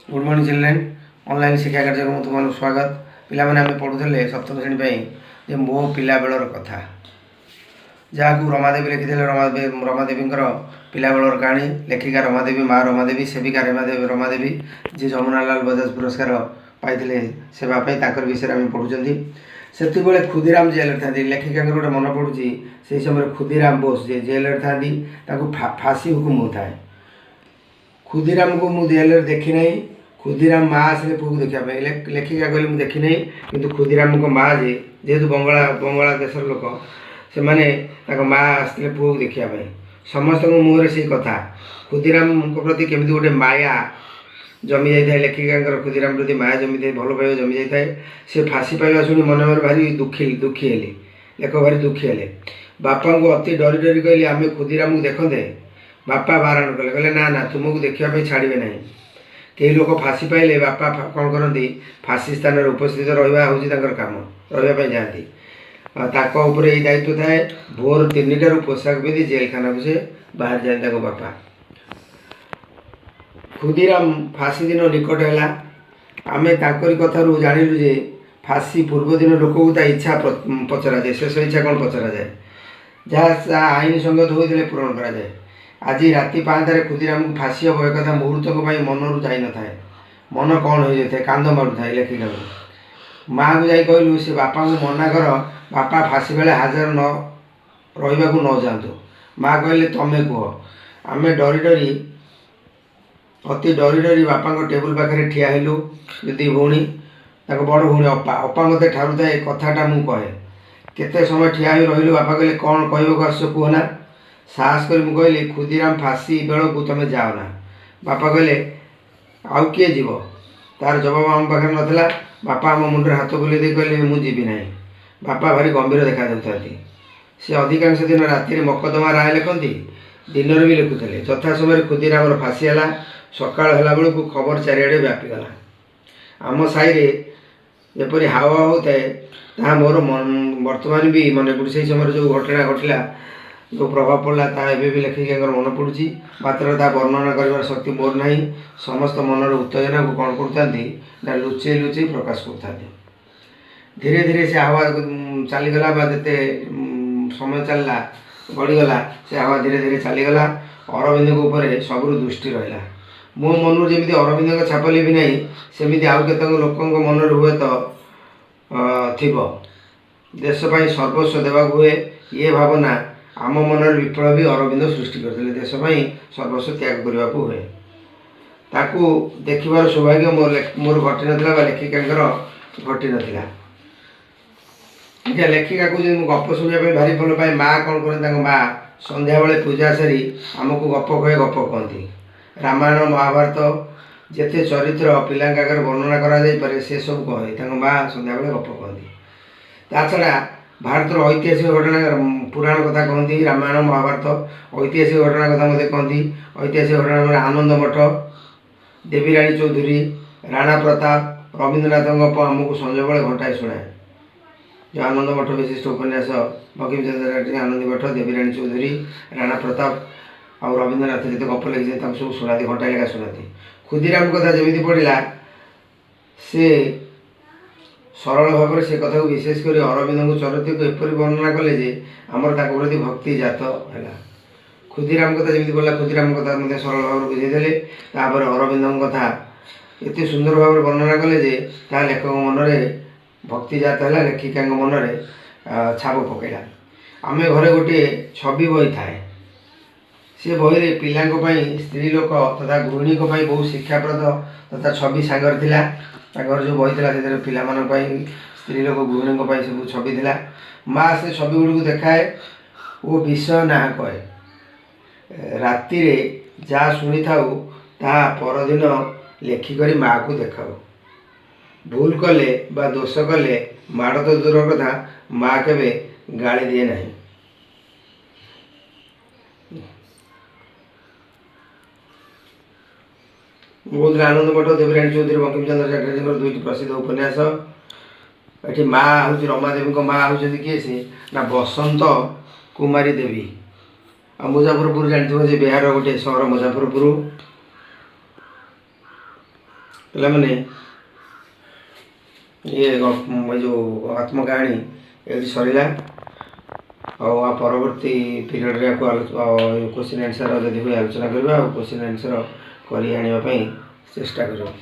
Good morning children. Online ଶିକ୍ଷା କାର୍ଯ୍ୟକ୍ରମ ତୁମମାନଙ୍କୁ ସ୍ୱାଗତ। ପିଲାମାନେ, ଆମେ ପଢ଼ୁଥିଲେ ସପ୍ତମ ଶ୍ରେଣୀ ପାଇଁ ଯେ ମୋ ପିଲାବେଳର କଥା, ଯାହାକୁ ରମାଦେବୀ ଲେଖିଥିଲେ। ରମାଦେବୀଙ୍କର ପିଲାବେଳର କାହାଣୀ। ଲେଖିକା ରମାଦେବୀ, ମା ରମାଦେବୀ, ସେବିକା ରମାଦେବୀ, ଯିଏ ଯମୁନାଲାଲ ବଜାଜ ପୁରସ୍କାର ପାଇଥିଲେ ସେବା ପାଇଁ, ତାଙ୍କର ବିଷୟରେ ଆମେ ପଢ଼ୁଛନ୍ତି। ସେତେବେଳେ ଖୁଦିରାମ ଜେଲରେ ଥାନ୍ତି। ଲେଖିକାଙ୍କର ଗୋଟେ ମନେ ପଡ଼ୁଛି, ସେହି ସମୟରେ ଖୁଦିରାମ ବୋଷ ଯିଏ ଜେଲରେ ଥାନ୍ତି, ତାଙ୍କୁ ଫାଶୀ ହୁକୁମ ହେଉଥାଏ। ଖୁଦିରାମକୁ ମୁଁ ଜେଲରେ ଦେଖିନାହିଁ। ଖୁଦିରାମ ମା ଆସିଲେ ପୁଅକୁ ଦେଖିବା ପାଇଁ। ଲେଖିକା କହିଲେ, ମୁଁ ଦେଖିନାହିଁ, କିନ୍ତୁ ଖୁଦିରାମଙ୍କ ମା ଯିଏ, ଯେହେତୁ ବଙ୍ଗଳା ଦେଶର ଲୋକ ସେମାନେ, ତାଙ୍କ ମା ଆସିଥିଲେ ପୁଅକୁ ଦେଖିବା ପାଇଁ। ସମସ୍ତଙ୍କ ମୁହଁରେ ସେଇ କଥା। ଖୁଦିରାମଙ୍କ ପ୍ରତି କେମିତି ଗୋଟେ ମାୟା ଜମି ଯାଇଥାଏ। ଲେଖିକାଙ୍କର ଖୁଦିରାମ ପ୍ରତି ମାୟା ଜମିଥାଏ, ଭଲ ପାଇବା ଜମି ଯାଇଥାଏ। ସେ ଫାଶୀ ପାଇବା ଶୁଣି ମନେ ମନେ ଭାରି ଦୁଃଖୀ ହେଲି। ଲେଖକ ଭାରି ଦୁଃଖୀ ହେଲେ। ବାପାଙ୍କୁ ଅତି ଡରି ଡରି କହିଲି, ଆମେ ଖୁଦିରାମକୁ ଦେଖନ୍ତେ। ବାପା ବାରଣ କଲେ, କହିଲେ, ନା ନା, ତୁମକୁ ଦେଖିବା ପାଇଁ ଛାଡ଼ିବେ ନାହିଁ। କେହି ଲୋକ ଫାଶୀ ପାଇଲେ ବାପା କ'ଣ କରନ୍ତି? ଫାଶୀ ସ୍ଥାନରେ ଉପସ୍ଥିତ ରହିବା ହେଉଛି ତାଙ୍କର କାମ, ରହିବା ପାଇଁ ଯାଆନ୍ତି। ତାଙ୍କ ଉପରେ ଏଇ ଦାୟିତ୍ୱ ଥାଏ। ଭୋର 3ଟାରୁ ପୋଷାକ ପିନ୍ଧି ଜେଲଖାନାକୁ ସେ ବାହାରି ଯାଆନ୍ତି, ତାଙ୍କ ବାପା। ଖୁଦିରାମ ଫାଶୀ ଦିନ ନିକଟ ହେଲା। ଆମେ ତାଙ୍କରି କଥାରୁ ଜାଣିଲୁ ଯେ ଫାଶୀ ପୂର୍ବଦିନ ଲୋକକୁ ତା ଇଚ୍ଛା ପଚରାଯାଏ, ଶେଷ ଇଚ୍ଛା କ'ଣ ପଚରାଯାଏ, ଯାହା ତାହା ଆଇନ ସଙ୍ଗତ ହୋଇଥିଲେ ପୂରଣ କରାଯାଏ। ଆଜି ରାତି ପାହାନ୍ତାରେ ଖୁଦିରାମକୁ ଫାଶୀ ହେବ, ଏକଥା ମୁହୂର୍ତ୍ତକ ପାଇଁ ମନରୁ ଯାଇନଥାଏ। ମନ କ'ଣ ହୋଇଯାଇଥାଏ, କାନ୍ଦ ମାଡ଼ୁଥାଏ ଲେଖିକାକୁ। ମାଆକୁ ଯାଇ କହିଲୁ, ସେ ବାପାଙ୍କୁ ମନା କର, ବାପା ଫାଶୀ ବେଳେ ହାଜର ନ ରହିବାକୁ ନ ଯାଆନ୍ତୁ। ମା କହିଲେ, ତମେ କୁହ। ଆମେ ଡରି ଡରି, ଅତି ଡରି ଡରି ବାପାଙ୍କ ଟେବୁଲ ପାଖରେ ଠିଆ ହେଲୁ ଦୁଇ ଭଉଣୀ, ତାଙ୍କ ବଡ଼ ଭଉଣୀ ଅପା। ଅପା ମୋତେ ଠାରୁଥାଏ, କଥାଟା ମୁଁ କହେ। କେତେ ସମୟ ଠିଆ ହୋଇ ରହିଲୁ। ବାପା କହିଲେ, କ'ଣ କହିବାକୁ ଆସୁଛ କୁହ ନା। ସାହସ କରି ମୁଁ କହିଲି, ଖୁଦିରାମ ଫାଶୀ ବେଳକୁ ତମେ ଯାଅ ନା। ବାପା କହିଲେ, ଆଉ କିଏ ଯିବ? ତାର ଜବାବ ଆମ ପାଖରେ ନଥିଲା। ବାପା ଆମ ମୁଣ୍ଡରେ ହାତ ବୁଲେଇ ଦେଇ କହିଲେ, ମୁଁ ଯିବି ନାହିଁ। ବାପା ଭାରି ଗମ୍ଭୀର ଦେଖାଯାଉଥାନ୍ତି। ସେ ଅଧିକାଂଶ ଦିନ ରାତିରେ ମକଦ୍ଦମା ରାୟ ଲେଖନ୍ତି, ଦିନରେ ବି ଲେଖୁଥିଲେ। ଯଥା ସମୟରେ ଖୁଦିରାମର ଫାଶୀ ହେଲା। ସକାଳ ହେଲା ବେଳକୁ ଖବର ଚାରିଆଡ଼େ ବ୍ୟାପିଗଲା। ଆମ ସାହିରେ ଯେପରି ହାୱା ହେଉଥାଏ, ତାହା ମୋର ବର୍ତ୍ତମାନ ବି ମନେ ପଡ଼ୁଛି। ସେହି ସମୟରେ ଯେଉଁ ଘଟଣା ଘଟିଲା, ଯେଉଁ ପ୍ରଭାବ ପଡ଼ିଲା, ତାହା ଏବେ ବି ଲେଖିକାଙ୍କର ମନେ ପଡ଼ୁଛି। ମାତ୍ର ତାହା ବର୍ଣ୍ଣନା କରିବାର ଶକ୍ତି ମୋର ନାହିଁ। ସମସ୍ତ ମନର ଉତ୍ତେଜନାକୁ କ'ଣ କରୁଥାନ୍ତି ନା ଲୁଚେଇ ଲୁଚେଇ ପ୍ରକାଶ କରୁଥାନ୍ତି। ଧୀରେ ଧୀରେ ସେ ହାୱା ଚାଲିଗଲା, ବା ଯେତେ ସମୟ ଚାଲିଲା, ଗଡ଼ିଗଲା, ସେ ହାୱା ଧୀରେ ଧୀରେ ଚାଲିଗଲା। ଅରବିନ୍ଦଙ୍କ ଉପରେ ସବୁରୁ ଦୃଷ୍ଟି ରହିଲା। ମୋ ମନରୁ ଯେମିତି ଅରବିନ୍ଦଙ୍କ ଛାପ ଲିଭି ନାହିଁ, ସେମିତି ଆଉ କେତେକ ଲୋକଙ୍କ ମନରେ ହୁଏତ ଥିବ। ଦେଶ ପାଇଁ ସର୍ବସ୍ୱ ଦେବାକୁ ହୁଏ, ଇଏ ଭାବନା ଆମ ମନରେ ବିପ୍ଳବୀ ଅରବିନ୍ଦ ସୃଷ୍ଟି କରିଥିଲେ। ଦେଶ ପାଇଁ ସର୍ବସ୍ୱ ତ୍ୟାଗ କରିବାକୁ ହୁଏ। ତାକୁ ଦେଖିବାର ସୌଭାଗ୍ୟ ମୋର ଘଟିନଥିଲା ବା ଲେଖିକାଙ୍କର ଘଟିନଥିଲା। ଆଜ୍ଞା, ଲେଖିକା କହୁଛନ୍ତି, ମୁଁ ଗପ ଶୁଣିବା ପାଇଁ ଭାରି ଭଲ ପାଏ। ମା କ'ଣ କରନ୍ତି? ତାଙ୍କ ମା ସନ୍ଧ୍ୟାବେଳେ ପୂଜା ସାରି ଆମକୁ ଗପ କହେ, ଗପ କହନ୍ତି। ରାମାୟଣ, ମହାଭାରତ, ଯେତେ ଚରିତ୍ର ପିଲାଙ୍କ ଆଗରେ ବର୍ଣ୍ଣନା କରାଯାଇପାରେ, ସେସବୁ କହେ। ତାଙ୍କ ମା ସନ୍ଧ୍ୟାବେଳେ ଗପ କହନ୍ତି। ତା ଛଡ଼ା ଭାରତର ଐତିହାସିକ ଘଟଣା, ପୁରାଣ କଥା କହନ୍ତି। ରାମାୟଣ, ମହାଭାରତ, ଐତିହାସିକ ଘଟଣା କଥା ମଧ୍ୟ କହନ୍ତି। ଐତିହାସିକ ଘଟଣା ମାନେ ଆନନ୍ଦ ମଠ, ଦେବୀରାଣୀ ଚୌଧୁରୀ, ରାଣା ପ୍ରତାପ, ରବୀନ୍ଦ୍ରନାଥଙ୍କ ଗପ ଆମକୁ ସଞ୍ଜବେଳେ ଘଣ୍ଟାଏ ଶୁଣାଏ। ଯେଉଁ ଆନନ୍ଦ ମଠ ବିଶିଷ୍ଟ ଉପନ୍ୟାସ, ବଙ୍କିମଚନ୍ଦ୍ର ଚାଟାର୍ଜୀ, ଆନନ୍ଦ ମଠ, ଦେବୀରାଣୀ ଚୌଧୁରୀ, ରାଣା ପ୍ରତାପ ଆଉ ରବୀନ୍ଦ୍ରନାଥ ଯେତେ ଗପ ଲେଖିଛନ୍ତି, ତାକୁ ସବୁ ଶୁଣାନ୍ତି, ଘଣ୍ଟାଏ ଲେଖା ଶୁଣାନ୍ତି। ଖୁଦିରାମ କଥା ଯେମିତି ପଡ଼ିଲା, ସେ ସରଳ ଭାବରେ ସେ କଥାକୁ, ବିଶେଷ କରି ଅରବିନ୍ଦଙ୍କ ଚରିତ୍ରକୁ ଏପରି ବର୍ଣ୍ଣନା କଲେ ଯେ ଆମର ତାଙ୍କ ପ୍ରତି ଭକ୍ତି ଜାତ ହେଲା। ଖୁଦିରାମ କଥା ଯେମିତି ପଡ଼ିଲା, ଖୁଦିରାମ କଥା ମଧ୍ୟ ସରଳ ଭାବରେ ବୁଝେଇଦେଲେ। ତାପରେ ଅରବିନ୍ଦଙ୍କ କଥା ଏତେ ସୁନ୍ଦର ଭାବରେ ବର୍ଣ୍ଣନା କଲେ ଯେ ତାହା ଲେଖକଙ୍କ ମନରେ ଭକ୍ତି ଜାତ ହେଲା, ଲେଖିକାଙ୍କ ମନରେ ଛାପ ପକାଇଲା। ଆମେ ଘରେ ଗୋଟିଏ ଛବି ବହି ଥାଏ। ସେ ବହିରେ ପିଲାଙ୍କ ପାଇଁ, ସ୍ତ୍ରୀ ଲୋକ ତଥା ଗୃହିଣୀଙ୍କ ପାଇଁ ବହୁ ଶିକ୍ଷାପ୍ରଦ ତଥା ଛବି ସାଙ୍ଗରେ ଥିଲା। ତାଙ୍କର ଯେଉଁ ବହି ଥିଲା, ସେଥିରେ ପିଲାମାନଙ୍କ ପାଇଁ, ସ୍ତ୍ରୀ ଲୋକ, ଗୃହିଣୀଙ୍କ ପାଇଁ ସବୁ ଛବି ଥିଲା। ମା ସେ ଛବି ଗୁଡ଼ିକୁ ଦେଖାଏ ଓ ବିଷୟ ନାଁ କହେ। ରାତିରେ ଯାହା ଶୁଣିଥାଉ, ତାହା ପରଦିନ ଲେଖିକରି ମାଆକୁ ଦେଖାଉ। ଭୁଲ କଲେ ବା ଦୋଷ କଲେ ମାଡ଼ ତ ଦୂର କଥା, ମା କେବେ ଗାଳି ଦିଏ ନାହିଁ। ମୁଁ କହୁଥିଲି, ଆନନ୍ଦ ମଠ, ଦେବୀରାଣୀ ଚୌଧୁରୀ, ବଙ୍କିମଚନ୍ଦ୍ର ଚାଟାର୍ଜୀଙ୍କର ଦୁଇଟି ପ୍ରସିଦ୍ଧ ଉପନ୍ୟାସ। ଏଠି ମା ହେଉଛି, ରମାଦେବୀଙ୍କ ମା ହେଉଛନ୍ତି କିଏ ସେ ନା ବସନ୍ତ କୁମାରୀ ଦେବୀ। ଆଉ ମୁଜାଫରପୁର ଜାଣିଥିବ ଯେ ବିହାରର ଗୋଟିଏ ସହର ମୁଜାଫରପୁର। ପିଲାମାନେ, ଇଏ ଏ ଯେଉଁ ଆତ୍ମକାହାଣୀ ଏଇଠି ସରିଲା। ଆଉ ଆ ପରବର୍ତ୍ତୀ ପିରିୟଡ଼ରେ ୟାକୁ କୋଶ୍ଚିନ୍ ଆନ୍ସର୍ ଯଦି ହୁଏ ଆଲୋଚନା କରିବା, ଆଉ କୋଶ୍ଚିନ୍ ଆନ୍ସର୍ କରି ଆଣିବା ପାଇଁ ଚେଷ୍ଟା କରିବା।